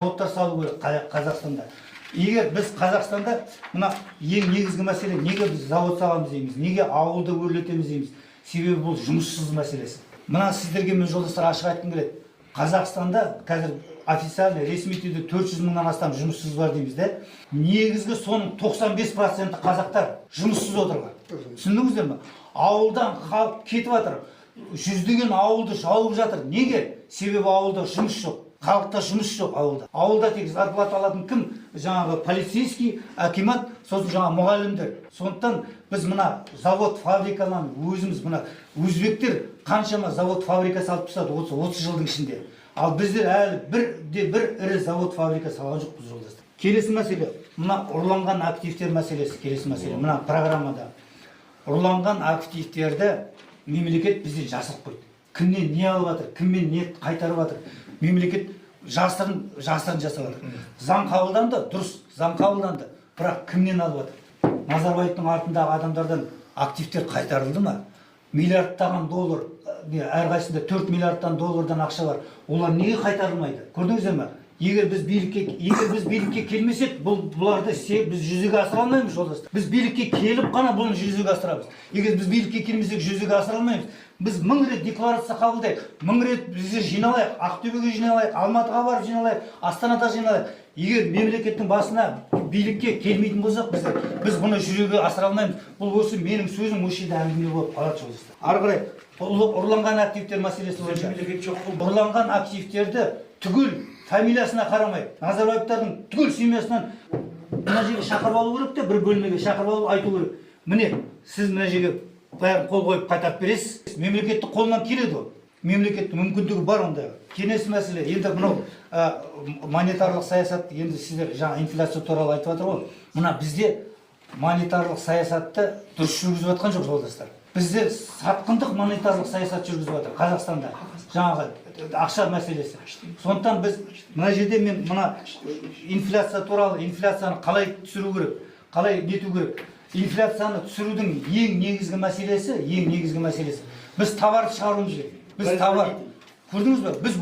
Зауыттар салу керек Қазақстанда. Егер біз Қазақстанда, мына ең негізгі мәселе, неге біз завод саламыз дейміз, неге ауылды өрлетеміз дейміз? Себебі бұл жұмыссыз мәселесі. Мына сіздерге мен, жолдастар, ашық айтқым келеді. Қазақстанда қазір официально, ресми түрде 400 мыңнан астам жұмыссыз бар дейміз да. Негізгі соның 95%-і қазақтар жұмыссыз отырған. Түсіндіңіздер ме? Ауылдан халық кетіп жатыр, жүздеген ауылды жауып жатыр. Неге? Себебі ауылда жұмыс жоқ, халықта жұмыс жоқ ауылда. Ауылда тек зарплата алатын кім? Жаңағы полицейский, акимат, сосын жаңағы мұғалімдер. Сондықтан біз мына завод, фабрикаларын өзіміз, мына өзбектер қаншама завод, фабрика салып тастады осы 30 жылдың ішінде, ал біздер әлі бір де бір ірі завод, фабрика салған жоқпыз, жолдастар. Келесі мәселе, мына ұрланған активтер мәселесі. Келесі мәселе, мына программада ұрланған активтерді мемлекет бізден жасырып қойды. Кімнен не алып жатыр, кіммен не қайтарып жатыр, мемлекет жасырын жасырын жасап жатыр. Заң қабылданды, дұрыс, заң қабылданды, бірақ кімнен алып жатыр? Назарбаевтың артындағы адамдардан активтер қайтарылды ма? Миллиардтаған доллар, не, әрқайсысында 4 миллиардтан доллардан ақша бар, олар неге қайтарылмайды? Көрдіңіздер ме? Егер біз билікке келмесек, бұларды біз жүзеге асыра алмаймыз, жолдастар. Біз билікке келіп қана бұны жүзеге асырамыз. Егер біз билікке келмесек, жүзеге асыра алмаймыз. Біз мың рет декларация қабылдайық, мың рет біздер жиналайық, Ақтөбеге жиналайық, Алматыға барып жиналайық, Астанада жиналайық, егер мемлекеттің басына, билікке келмейтін болсақ, біз бұны жүзеге асыра алмаймыз. Бұл осы менің сөзім осы жерде әңгіме болып қалады, жолдастар. Ары қарай ұрланған активтер мәселесі бойынша Мемлекет жоқ қой. Ұрланған активтерді түгел фамилиясына қарамай, Назарбаевтардың түгел семьясынан мына жерге шақырып алу керек те, бір бөлмеге шақырып алып айту керек: міне, сіз мына жерге бәрін қол қойып қайтарып бересіз. Мемлекеттің қолынан келеді ол, мемлекеттің мүмкіндігі бар ондайға. Келесі мәселе енді мынау монетарлық саясат. Енді сіздер жаңа инфляция туралы айтып жатыр ғой. Мына бізде монетарлық саясатты дұрыс жүргізіп жатқан жоқ, жолдастар. Бізде сатқындық монетарлық саясат жүргізіп жатыр Қазақстанда, жаңағы ақша мәселесі. Сондықтан біз мына жерде, мен мына инфляция туралы, инфляцияны қалай түсіру керек, қалай нету керек? Инфляцияны түсірудің ең негізгі мәселесі, ең негізгі мәселесі, біз товарды шығаруымыз керек. Біз товар, көрдіңіз бе, біз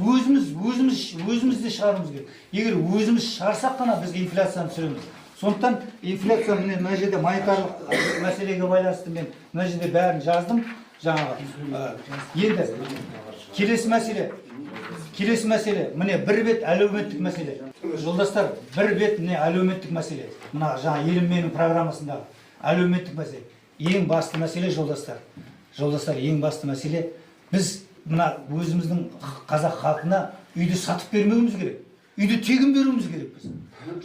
өзіміз де шығаруымыз керек. Егер өзіміз шығарсақ қана, біз инфляцияны түсіреміз. Сондықтан инфляция, міне, мына жерде монетарлық мәселеге байланысты мен мына жерде бәрін жаздым жаңағы. Енді келесі мәселе, келесі мәселе, міне, бір бет әлеуметтік мәселе, жолдастар, бір бет, міне, әлеуметтік мәселе. Мына жаңа «Елім менің» программасындағы әлеуметтік мәселе. Ең басты мәселе, жолдастар, жолдастар, ең басты мәселе, біз мына өзіміздің қазақ халқына үйді сатып бермеуіміз керек, үйді тегін беруіміз керек біз.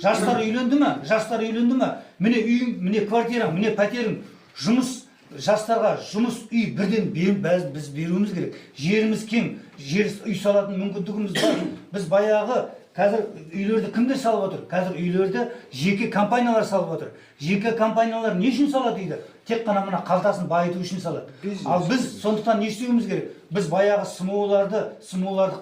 Жастар үйленді ме? Жастар үйленді ме? Міне үйің, міне квартираң, міне пәтерің. Жұмыс, жастарға жұмыс, үй бірден біз беруіміз керек. Жеріміз кең, жер, үй салатын мүмкіндігіміз бар. Біз баяғы, қазір үйлерді кімдер салып отыр? Қазір үйлерді жеке компаниялар салып отыр. Жеке компаниялар не үшін салады үйді? Тек қана мына қалтасын байыту үшін салады. Ал біз сондықтан не істеуіміз керек? Біз баяғы СМУ-ларды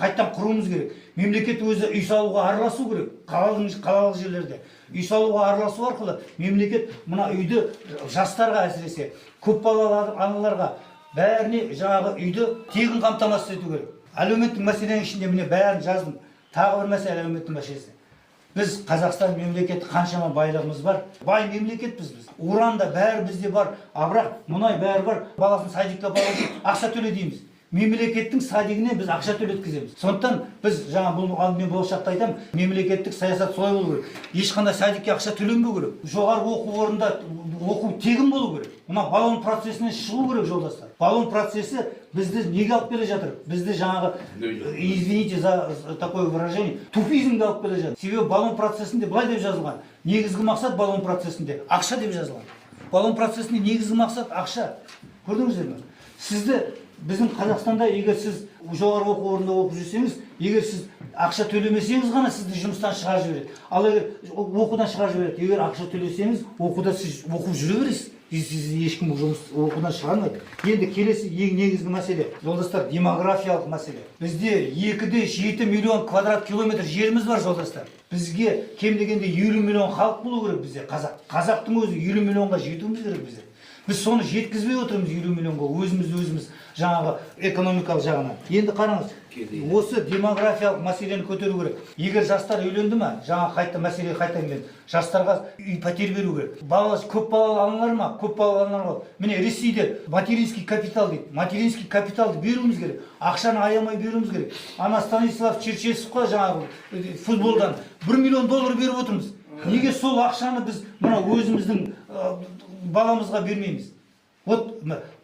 қайтадан құруымыз керек. Мемлекет өзі үй салуға араласу керек. Қалалық жерлерде үй салуға араласу арқылы мемлекет мына үйді жастарға, әсіресе көпбалалы аналарға, бәріне жаңағы үйді тегін қамтамасыз ету керек. Әлеуметтік мәселенің ішінде, міне, бәрін жаздым. Тағы бір мәселе, әлеуметтік мәселесі. Біз, Қазақстан мемлекеті, қаншама байлығымыз бар, бай мемлекетпіз біз. Уран да, бәрі бізде бар, а бірақ мұнай, бәрі бар. Баласын садикке апару үшін ақша төле дейміз. Мемлекеттің садигіне біз ақша төлеткіземіз. Сондықтан біз жаңа бұл, ал мен болашақта айтамын, мемлекеттік саясат солай болу керек: ешқандай садикке ақша төленбеу керек, жоғарғы оқу орнында оқу тегін болу керек. Мына Болон процесінен шығу керек, жолдастар. Болон процесі бізді неге алып келе жатыр? Бізді жаңағы, извините за такое выражение, тупизмге алып келе жатыр. Себебі Болон процесінде былай деп жазылған: негізгі мақсат Болон процесінде ақша деп жазылған. Болон процесінде негізгі мақсат ақша. Көрдіңіздер ме? Сізді біздің Қазақстанда, егер сіз жоғарғы оқу орнында оқып жүрсеңіз, егер сіз ақша төлемесеңіз ғана, сізді жұмыстан шығарып жібереді. Ал егер оқудан шығарып жібереді, егер ақша төлесеңіз, оқуда сіз оқып жүре бересіз, и сізді ешкім жұмыс, оқудан шығармайды. Енді келесі ең негізгі мәселе, жолдастар, демографиялық мәселе. Бізде 2,7 миллион квадрат километр жеріміз бар, жолдастар. Бізге кем дегенде 50 миллион халық болу керек. Бізде қазақтың өзі 50 миллионға жетуіміз керек біздер. Біз соны жеткізбей отырмыз 50 миллионға. Өзімізді өзіміз Жаңағы экономикалық жағынан. Енді қараңыз, осы демографиялық мәселені көтеру керек. Егер жастар үйленді ма, жаңа қайта мәселеге қайта мен, жастарға үй, пәтер беру керек. Бала, көп балалы аналар ма, көп балалы аналар ғой. Міне, Ресейде материнский капитал дейді. Материнский капиталды беруіміз керек, ақшаны аямай беруіміз керек. Ана Станислав Черчесовқа жаңағы футболдан 1 миллион доллар беріп отырмыз. Неге сол ақшаны біз мына өзіміздің баламызға бермейміз? Вот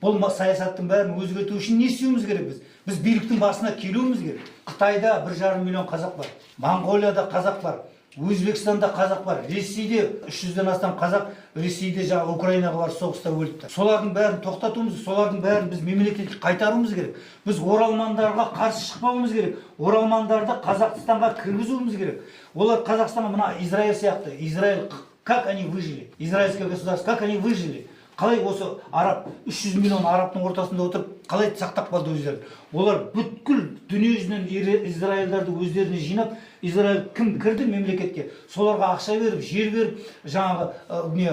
бұл саясаттың бәрін өзгерту үшін не істеуіміз керек біз? Біз биліктің басына келуіміз керек. Қытайда 1,5 миллион қазақ бар, Моңғолияда қазақ бар, Өзбекстанда қазақ бар, Ресейде 300-ден астам қазақ Ресейде жаңағы Украинаға барып соғыста өліпті. Солардың бәрін тоқтатуымыз, солардың бәрін біз мемлекетке қайтаруымыз керек. Біз оралмандарға қарсы шықпауымыз керек, оралмандарды Қазақстанға кіргізуіміз керек. Олар Қазақстанға, мына Израиль сияқты, Израиль, как они выжили, израильское государство, как они выжили? Қалай осы араб, 300 миллион арабтың ортасында отырып, қалай сақтап қалды өздерін? Олар бүткіл дүниежүзінен израильдарды өздеріне жинап, Израиль кім кірді мемлекетке, соларға ақша беріп, жер беріп, жаңағы не,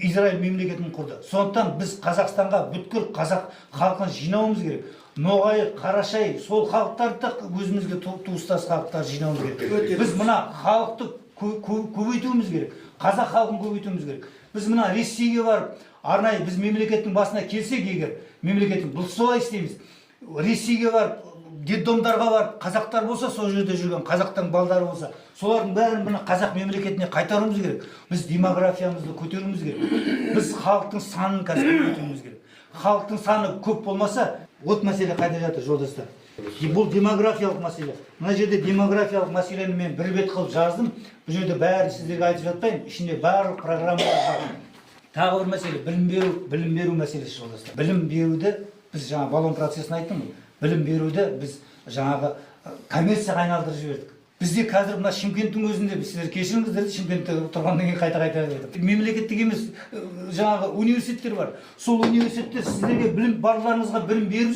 Израиль мемлекетін құрды. Сондықтан біз Қазақстанға бүткіл қазақ халқын жинауымыз керек. Ноғай, қарашай, сол халықтарды да өзімізге туыстас халықтарды жинауымыз керек. Біз мына халықты көбейтуіміз керек, қазақ халқын көбейтуіміз керек. Біз мына Ресейге барып, арнайы біз мемлекеттің басына келсек егер, мемлекеттің, бұл солай істейміз. Ресейге барып, детдомдарға барып, қазақтар болса, сол жерде жүрген қазақтың балдары болса, солардың бәрін мына қазақ мемлекетіне қайтаруымыз керек. Біз демографиямызды көтеруіміз керек. Біз халықтың санын қазір көбейтуіміз керек. Халықтың саны көп болмаса, вот мәселе қайда жатыр, жолдастар? Бұл демографиялық мәселе. Мына жерде демографиялық мәселені мен бір бет қылып жаздым. Бұл жерде бәрін сіздерге айтып жатпаймын, ішінде барлық программалар бар. Тағы бір мәселе — білім беру, білім беру мәселесі, жолдастар. Білім беруді біз, жаңа Болон процесін айттым ғой, білім беруді біз жаңағы коммерцияға айналдырып жібердік. Бізде қазір мына Шымкенттің өзінде, сіздер кешіріңіздер, Шымкентте тұрғаннан кейін қайта қайта айтамын, мемлекеттік емес жаңағы университеттер бар. Сол университеттер сіздерге білім, балаларыңызға білім беріп.